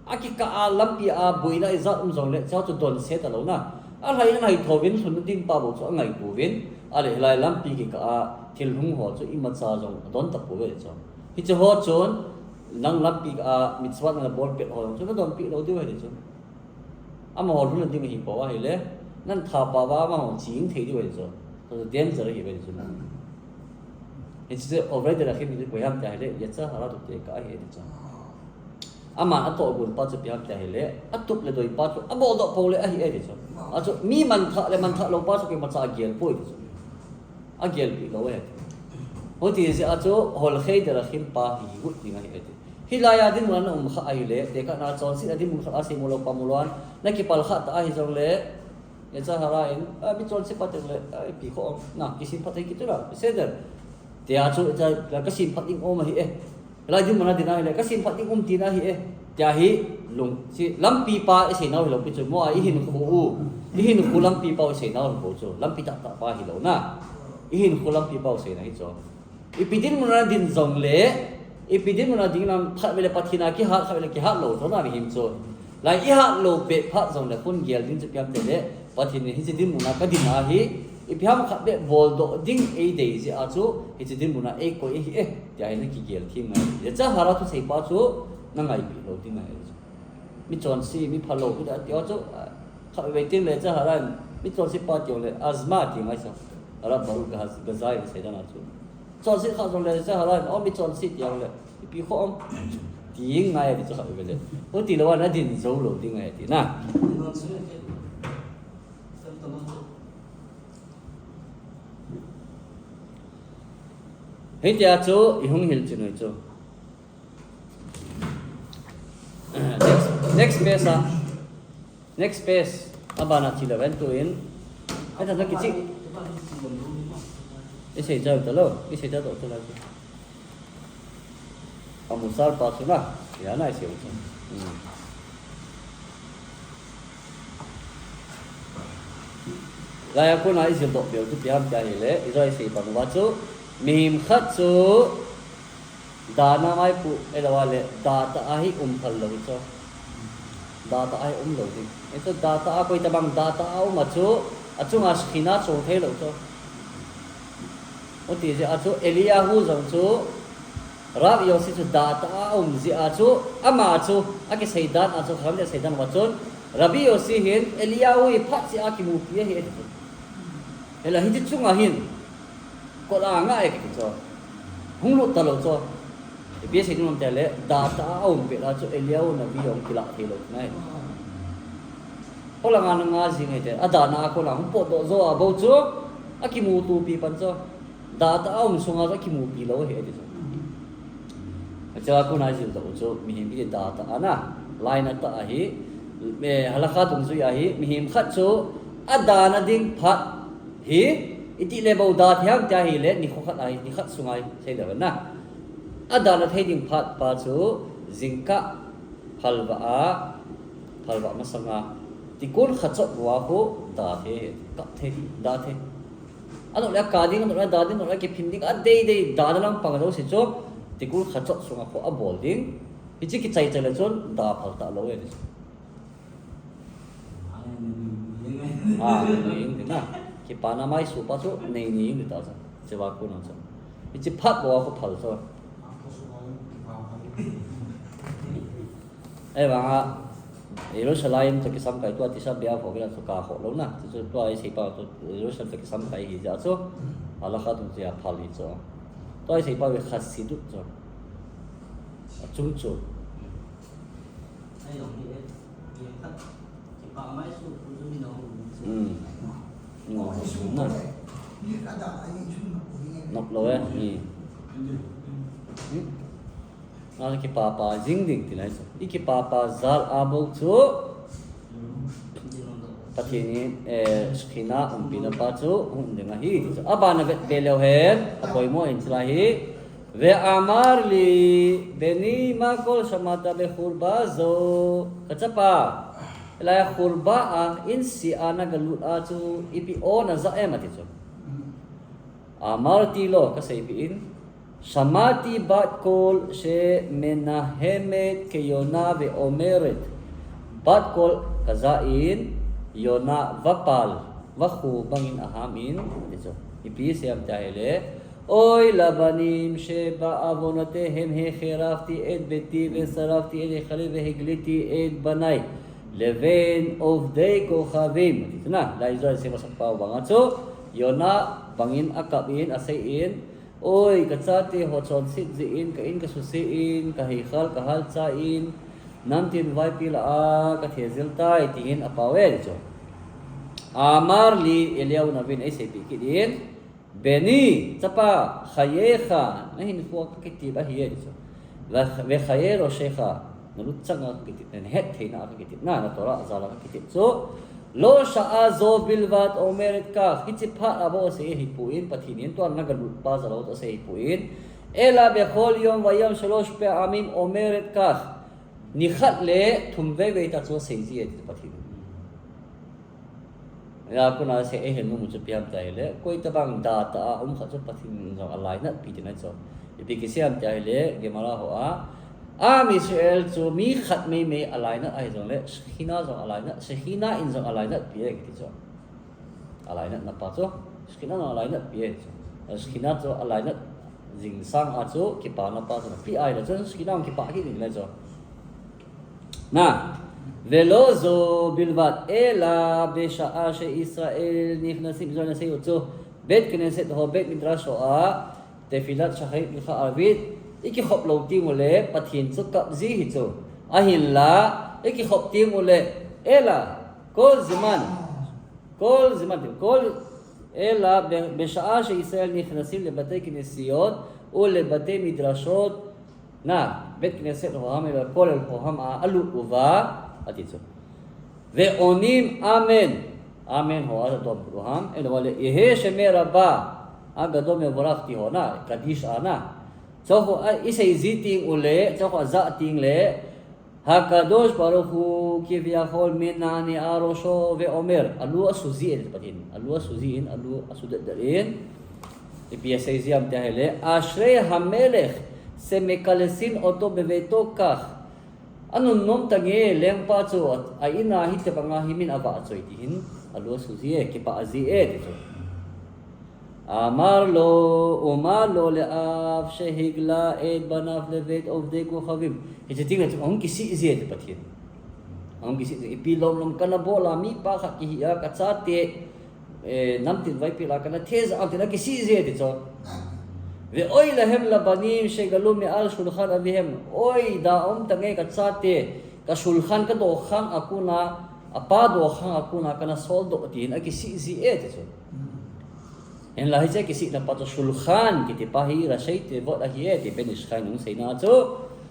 Akikah a lampi a boina ijat um jongle, hiche chu donse talou na. Alhai in alhai thouvin lhunna ding pa bou chu angaito uvin, ale hilai lampi kikah a thil hung ho chu imacha jong adon tapouve chu. Hiche ho chun, nang lampi a mitzvah nabol pet ho jong chu nadon peh lou diu ahi chu. Amaho lhunna ding ahipoi ahile, nan thapha uva amaho ching thei diu ahi chu. Chu danger ahi uve chu. Hiche chu ovrei derachim ti koi ham tia hile, yetzer hara toh tekah ahi ti chu. Ama atohgon pa chu ipi ham tia hile, atup le doi pa chu abol doh pou le ahi e ti chu. Achu mi manthah le manthah lou pa chu koimacha agel poi ti chu. Agel peh lou e ti. Hiti jeh a chu holchei derachim pa hi got ding ahi e ti. Hilai a dinmun a na um kha ahile, tekahna chonsetna dinmun khat a seimu lou pa mu lou a, nakipal kha ta ahi jongle, yetzer hara in, a, mi chonse pa teng le, a, ipi kho um, na, kisemphat thei kit chu la, seder. Tia chu, tia, kasemphat ding um ahi e. Hilai dinmun a din ahile, kasemphat ding um tina ahi e. Tia hi, lung, hiche lampi pa isei nau hilou pi chu, mo a ihinkho u, ihinkho lampi pa u isei nau hilou chu, lampi tah tah pa hilou na. Ihinkho lampi pa u isei na hi chu. Ipi dinmun a din jongle, ipi dinmun a ding lang khat vele Pathen a kihat, khat vele kihat lou, chu na mihem chu. Lai ihat lou peh phat jongle, khun gel ding chu ipi ham tia le, Pathen in hiche dinmun a kadin ahi, Ipi ham khat beh boldoh ding eidei jeh a chu, hiche dinmun a eikoi ahi e, tia hi nakigel thim ngai. Yetzer hara thusei pa chu, nangaipi lou ding ahi chu. Michonse, miphalou, mi da tia chu, khatvei teng le yetzer hara in, michonse pa tiu le, azma ti ngai chu. Arab Baruch Gaz-, Ghazali in asei dan a chu. Chonse khat jong le yetzer hara in, o michonse tiu le, ipi kho om. Ti ngai ti chu khatvei le. Hiti lou a nadin jou lou ding ahi tina. Hitia chu, ihung hilchen u chu. Next, next page a. Next page. Abana thil aven tuin. Heta na kichi. Isei jao talou. Isei jao talou. Amusal pa chu na. Ya na isei chu. Hmm. Laiya kona ijil doh peh u chu ipi ham tia ahile, ijoi sei pang uva chu, mihem khat chu, dana maipu, eilou a le, datah a hi um phal lou chu. Datah a hi um lou ding. Hichu datah a koi tabang datah a um a chu, achunga Shekhinah chong thei lou chu. Hiti jeh a chu, Eliyahu jong chu, Rav Yossi chu datah a um jeh a chu, ama chu, akisei dan a chu, khamle sei dan uva chun, Rav Yossi hin Eliyahu hi phat jeh a kimupi ahi ati chu. Hila hiti chunga hin, kot a nga e kiti chu. Hung lut talou chu. Ipi sei ding ham tia le, datah a um pet a chu Eliyahu Navi jong kilah thei lou nai. Holanga na nga jing e te, adana a kona hung potdoh jou a bou chu, akimutupi pan chu. Datah a um sunga chu akimupi lou ahi ati chu. Achea kona ijil doh u chu, mihem iti datah a na, lainat tah a hi, eh, halakha dungjui a hi, mihem khat chu, adana ding phat hi, iti le bou da thei ham tia ahile, nikho khat a hi, nikhat sunga hi, sei leu na. Adana thei ding phat pa chu, jingkah phalvah a, phalvah masanga, tikkun khat chot uva khu, da thei, kap thei, da thei. Anop le akap ding, anop le ada ding, anop le kiphin ding, adei dei, dana lampang jouse chu, tikkun khat chot sunga khu abol ding. Hiche kichai chai le chun, da phal talou e ti chu. A, nei nei ding na. Kipana maisu pa chu, nei nei ding ta chu. Hiche va kona chu. Hiche phat bou a khu phal chu. Ahivanga, Jerusalem toh kisamkai tua Tisha B'Av ho kila chu kakhoh lou na. Chu chu tua isei pa chu Jerusalem toh kisamkai hi jeh a chu. Halakha dungjui a phal hi chu. Tua isei pa ve Chassidut chu. Achung chu. Hmm. Hmm. Na. Nok lou e. Hmm. Hmm. Na kipapa jing ding ti nai chu. I kipapa jal a bou chu. Pathen in, eh, Shekhinah umpina pa chu hung um ding ahi. Abana vet be leu hen, apoimo in chulai hi. Ve'amar li, beni ma kol shema'ata bechurba zo. Kachapa, hilai a churba a, in seh a nagalut a chu, ipi o najah em ati chu. Amarti lo, kaseipeh in, שמעתי בת קול שמנהמת כיונה ואומרת, בת קול kajah in, Yonah vaphal, vakhu bangin aham in, ati chu. Ipi asei em tia ahile, אוי לבנים שבעוונותיהם החרבתי את ביתי ושרפתי את היכלי והגליתי את בני לבין עובדי כוכבים. Ati chu na, lai Israel sema sapa banga chu, Yonah bangin akap in, asei in, Oi, kachate ho chonset jeh in, ka in kasuse in, ka hikhal kahal cha in, namtin vaipi lah a kathejil tai, tin apao e, ati chu. אמר לי אליהו הנביא, eiseipeh kit in, Beni, chapa, חייך, nahinkho kakitep ahi, ati chu. ו-, וחיי ראשך, nalut chang a kakitep, nahet theina a kakitep, na, na Torah jal a kakitep chu. לא שעה זו בלבד אומרת כך, hiche phat a bou asei ahipoi, Pathen in tua nagalut pa jal a bou asei ahipoi. אלא בכל יום ויום שלוש פעמים אומרת כך. Nikhat le thum vei vei ta chu asei ji e, ati chu Pathen in. Hia kona sei eihin nom u chu ipi ham tia ahile, koi tabang datah a um khat chu Pathen in jong alainat pi tina chu. Ipi kisei ham tia ahile, Gemara ho a, Am Israel chu mi khat mei mei alainat ahi jongle, Shekhinah jong alainat, Shekhinah in jong alainat pi e kiti chu. Alainatna pa chu, Shekhinah a lainat pi e chu. Shekhinah chu a lainat jing sang a chu kipana pa chu na pi ai le chu Shekhinah kipah kit ding le chu. Na, ולא זו בלבד, אלא בשעה שישראל נכנסים, זו נעשה יוצאו, בית כנסת או בית מדרש או ה-, תפילת שחרית מנחה ערבית, i kikhop lou teng u le, Pathen chu kap ji hi chu. Ahinla, i kikhop teng u le, אלא, כל זמן, כל זמן, כל, אלא ב-, בשעה שישראל נכנסים לבתי כנסיות ולבתי מדרשות, na, בית כנסת או המעבר, כולל או המערה, alut uva, ati chu. ועונים אמן. אמן ho adom u ham, en vale, יהא שמיה רבה, הגדול מבורך ti ho na, קדיש a na. Chu ho a, i sei ji teng u le, chu ho a ja teng le, הקדוש ברוך הוא כביכול מנענע ראשו ואומר, alu asu ji e Pathen, alu asu ji in, alu asu det det in, ipi asei ji ham tia ahile, אשרי המלך שמקלסין אותו בביתו כך. Anunnom tange lengpa chu a, a in a hitobang a hi min avahchoi ti hin, alu asu ji e, kipah ji e ti chu. אמר לו, אמר לו לאב שהגלה את בניו לבית עובדי כוכבים. Hiche teng le chu ahung kisih ji e ti Pathen. Ahung kisih ji, ipi lom lom kana bol a, mipa khat kihi a, kachate, eh, namtin vaipi la kana thejah am tin akisih ji e ti chu. ואוי להם לבנים שגלו מעל שולחן אביהם. Oi, da um tange kachate, ka shulchan, ka dokhang a kon a, apa dokhang a kon a kana soldoh tin akisih ji e ti chu. Hinla hiche kisihna pa chu shulchan kiti pa hi ראשי תיבות ahi e ti Ben Ish Chai in ahung seina chu.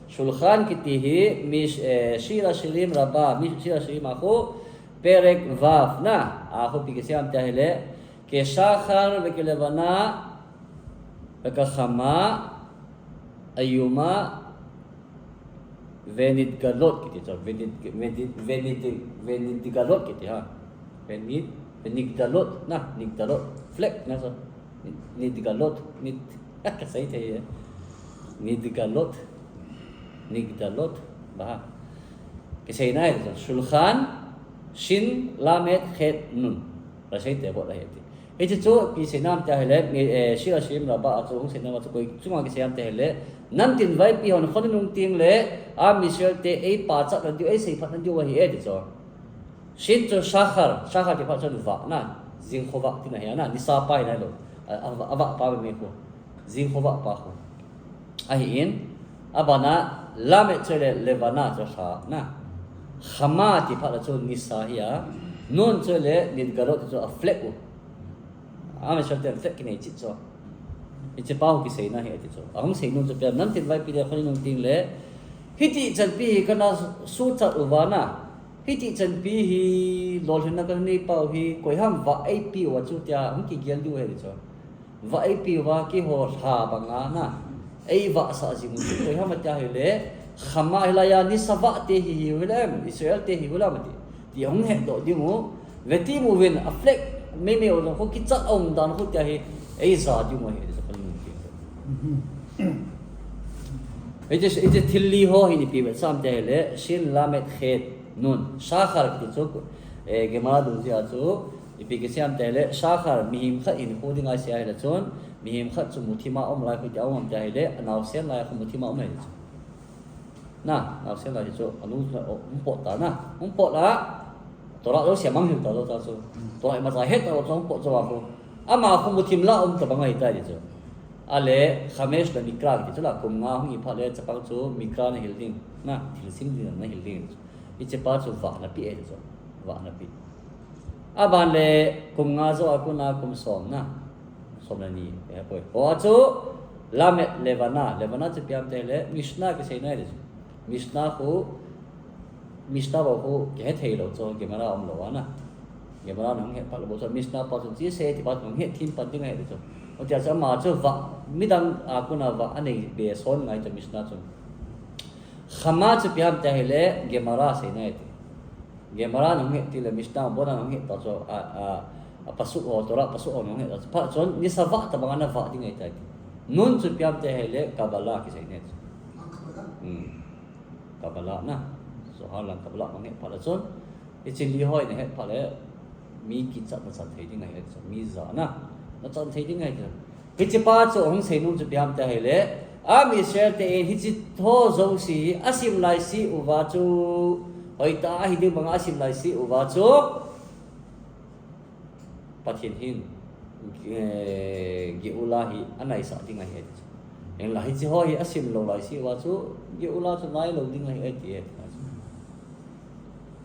Shulchan kiti hi mi, eh, שיר השירים רבה, mi שיר השירים a khu פרק ו' na, a khu ipi kisei ham tia ahile, כשחר וכלבנה וכחמה איומה ונתגלות kiti chu, ונת-, ונת-, ונת-, ונתגלות kiti ha. ונ-, ונגדלות, na, נגדלות. Flag na chu. נתגלות, נת-, kasei thei e. נתגלות, נגדלות, ba ha. Kisei na hi chu, shulchan, shin, lamed, chet, nun. ראשי תיבות ahi ti. Hiche chu ipi seina ham tia ahile, mi, eh, שיר השירים רבה a chu hung seina a chu koi chunga kisei ham tia ahile, namtin vaipi hon khonung teng le, a Israel te eipachat na diu, eiseiphat na diu ahi e ti chu. Shin chu שחר, שחר ti phat chun vah na, jingkhovah tina ahi na, nisa pa hi nailou, a, a, avah pa mi khu. Jingkhovah pa khu. Ahin, abana lamed chu le לבנה chu lha na. חמה ti phat le chu nisa hi a. נון chu le נתגלות ti chu a flag u. Am Israel ten flag kinei chit chu. Hiche pa khu kiseina hi ati chu. Ahung sei nom chu ipi ham, namtin vaipi te khonung teng le, hiti chanpi hi kana suhchat uva na. Hiti chanpi hi lolhinna kana nei pau hi, koiham vah eipe uva chu tia hung kigel diu ahi chu. Vah eipe uva keiho lha banga na, eivahsah jing u chu koiham tia ahile, חמה hilai a nisa vah te hi hiu hilem, Israel te hiu hilem ati. Ti ahung hedoh ding u, veti mu vin a flag meimei u jong khu kichat a um dan khu tia hi, eija ding u ahi, ti chu ka lung ti. Hiche, hiche thil li ho hi ipi vetsah ham tia ahile, shin lamed chet nun. Shachar kiti chu, eh, Gemara dungjuia chu, ipi kisei ham tia ahile, shachar, mihem khat hinkho dinga isei ahile chun, mihem khat chu muthim a um lai khu tia um ham tia ahile, anaosen lai khu muthim a um ahi chu. Na, anaosen lai chu, anu chu, hung pot ta na, hung pot a, Torah jouse amang hil ta lou ta chu. Torah imacha het ta lou chu hung pot chu a khu. Ama khu muthim la um tabang ahi tai ti chu. Ale, חמש למקרא, kiti chu la, kum nga hung hi phat le chapang chu מקרא na hil ding, na, thilsing ding na hil ding. Hiche pa chu vah napi e chu, vah napi. Aban le kum nga jou a kon a kum som na, som le ni, eh, poi. Ho a chu, lamed לבנה, לבנה chu ipi ham tia ahile, משנה kisei na ahi chu. משנה khu, Mishnah bou khu kihe thei lou chu, Gemara um lou a na. Gemara nahung het phat lou bou chu, Mishnah pa chu, hiche sei ti pa chu nahung het thim pan ding ahi chu. Hitia chu ama chu vah, midang a kon a vah anei be son ngai chu Mishnah chu. חמה chu ipi ham tia ahile, Gemara seina ahi ti. Gemara nahung het ti le Mishnah bou nahung het ta chu, a, a, a pasuk ho, Torah pasuk ho nahung het ta chu. Phat chun, nisa vah tabang a na vah ding ahi tai ti. נון chu ipi ham tia ahile, קבלה kisei na ahi chu. Hmm. קבלה na. Zohar lang קבלה nahung het phat le chun, hiche li ho hi nahet phat le, mi kichat na chan thei ding ahi chu, mi ja na. Nachan thei ding ahi chu. Hiche pa chu ahung seinom chu ipi ham tia ahile, Am Israel te in hiche ho jouse hi asim laise uva chu, hoitah a hiding banga asim laise uva chu, Pathen hin, eh, Geula hi anaisah ding ahi ati chu. Hinla hiche ho hi asim lou laise uva chu, Geula chu nailou ding ahi ati e.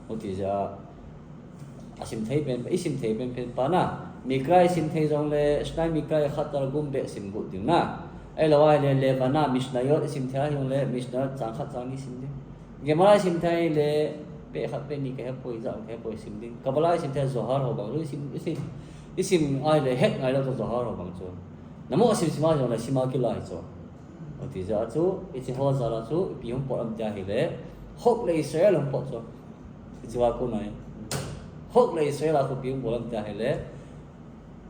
Hiti jeh a, asim thei pen, isim thei penpen pa na. Mikra isim thei jongle, Shnai Mikra khat Targum beh sim got ding na. Ahilou ahile, Levana, Mishnayot isim thei jongle, Mishnayot chang khat chang ni sim ding. Gemara isim thei le, beh khat beh ni kahepoi, jang kahepoi sim ding. Kabbalah isim thei Zohar ho bang, isim, isim, isim ahile, het ngailou chu Zohar ho bang chu. Namo isim sim a jongle, sim a kila hi chu. Hiti jeh a chu, hiche ho jal a chu, ipi hung pot ham tia ahile, Chok le Israel hung pot chu. Hiche va kon a hi. Chok le Israel a chu ipi hung bol ham tia ahile,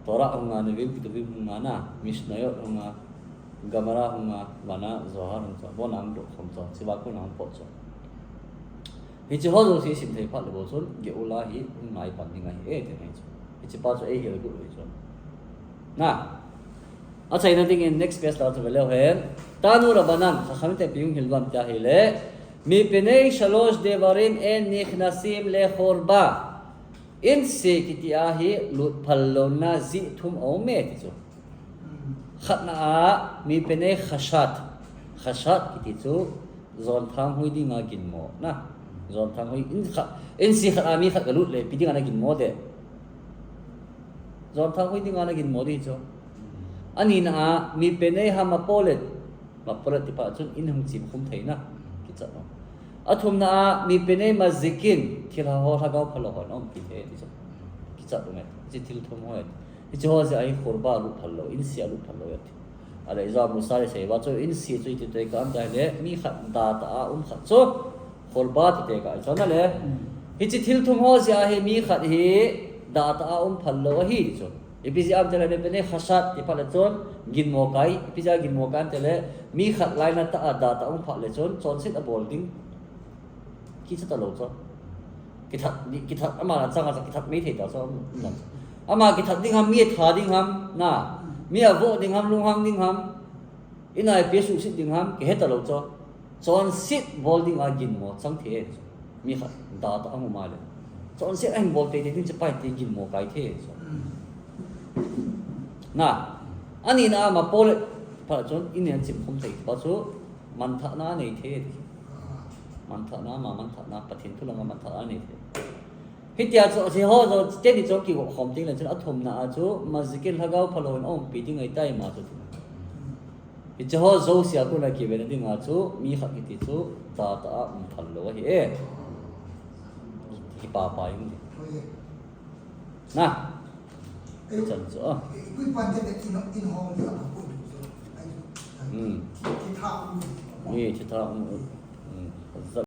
Torah hung a, Nevi'im Ketuvim hung a na, Mishnayot hung a, Gemara hung a, vana Zohar hung chu, abon a hung doh khom chu, hiche va kon a hung pot chu. Hiche ho jouse isim thei phat le bou chun, Geula hi hung nai pan ding ahi e, ti ahi chu. Hiche pa chu eihil got u ahi chu. Na, achaina dingin next page lah a chu ve leu hen. Tanu Rabbanan, Chachamim te ipi hung hil uvem tia ahile, Mipnei shalosh devarim en nichnasim lechorba. Inse kiti a hi lut phal louna jeh thum aum e ti chu. Khatna a, mipnei chashat. Chashat kiti chu, jonthang hui dinga ginmo na. Jonthang hui, in kha-, inse khat a mi khat galut le, ipi dinga naginmo de. Jonthang hui dinga naginmo di chu. Anina a, mipnei hamapolet. Mapolet ti pa chun in hung chim khum thei na. Kichat nom. Athumna a, mipnei mazikin, thilha ho lhagao phalou hon aumpi thei ti chu. Kichat nom e. Hiche thil thum ho e. Hiche ho jeh a hi chorba lut phal lou, inse a lut phal lou ahi. Ahile ijeh a Musa le asei uva chu inse chu iti tekah ham tia ahile, mi khat datah a um khat chu chorba ti tekah ahi chu na le. Hiche thil thum ho jeh a hi mi khat hi datah a um phal lou ahi chu. Ipi jeh ham tia ahile, mipnei chashat ti phat le chun ginmo kai, ipi jeh a ginmo kai ham tia ahile, mi khat lainat a datah a um phat le chun chonset abol ding. Kicha talou chu. Kithat, kithat, ama chang a chu kithat mai thei ta chu, um, um. Ama kithat ding ham, mi atha ding ham, na. Mi avoh ding ham, lunghang ding ham. Inaipi suhset ding ham, kihe talou chu. Chonset bol dinga ginmo chang thei e chu. Mi khat datah a um a le. Chonset ahin bol teitei ding chu pa hi ti ginmo kai thei e chu. Na. Anina a mapolet phat chun in a chim khum thei pa chu. Manthahna anei thei e ti chu. Manthahna, ama manthahna, Pathen thu langa manthahna anei thei. Hitia chu, hiche ho jouse teni chu kigo khom teng le chun athumna a chu, mazikin lhagao phalou in aumpi ding ahitai ma chu ti. Hiche ho jouse a kon a kiven na dinga chu, mi khat kiti chu, datah a um phal lou ahi e. Kipa pa jing ti. Na. Chan chu, ah. Hmm. Ni, thitha, um, um.